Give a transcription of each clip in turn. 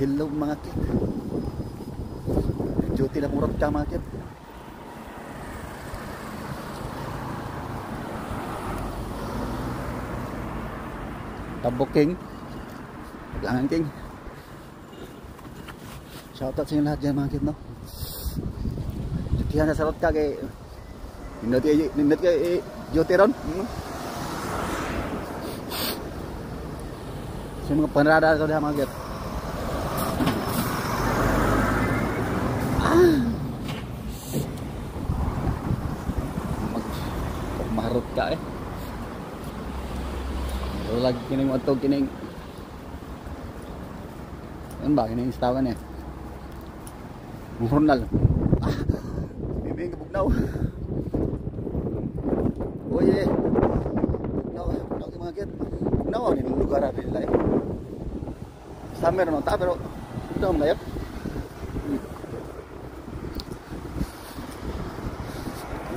Hello mga kit. Duty na murot ka mga kit. Tabok King. Paglangan King. Shoutout sa inyo lahat dyan mga kit, no? Dutyhan na sa rot ka kay nindot kay duty ron. Sa mga panrada ko diha mga kit. Magmarot ka eh. Lagi kining atog kining ano ba kining istawan eh. Hurnal. Ah, miming bugnaw. Oye. Bugnaw, bugnaw mga kit. Bugnaw ni lugar abi nila eh. Summer no ta pero bugnaw mayat.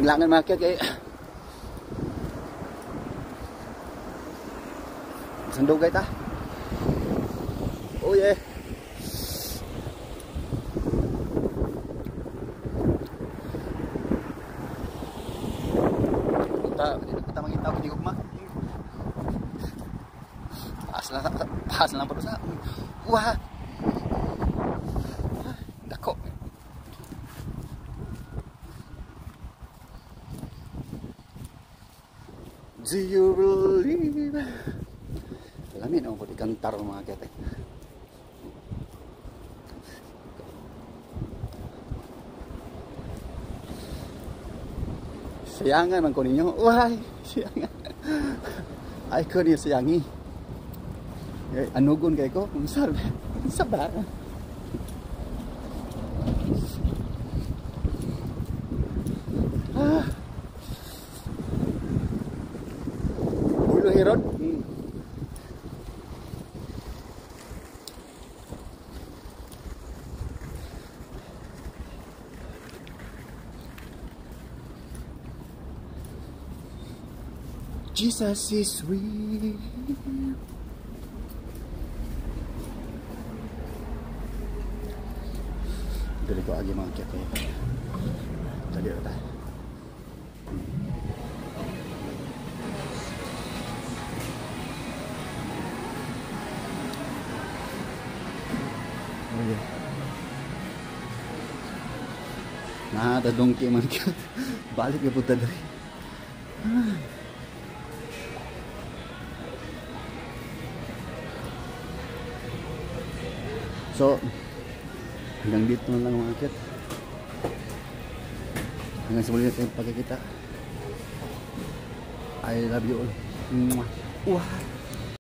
Langan mga kit kay sandugay ta. Oh yeah. Punta, dito mangita og ginigugma. Paas lang pero sa. Wah. Dako. Do you believe? Lamin ang pwede kantar mga kete. Sayangan man ko ninyo. Why? Sayangan. Ay ko niyo sayangi. Anugon kay ko. Unsa ba? Ah. Ulo hiron. Jesus is real. Dili ko agi mga kete. Dali ra ta. Oh yeah. Nah, ta donkey man cute. Balik na punta dali. So, hanggang dito na lang mga kit. Hanggang sa muli natin pagkikita. I love you all. Mwah. Wah.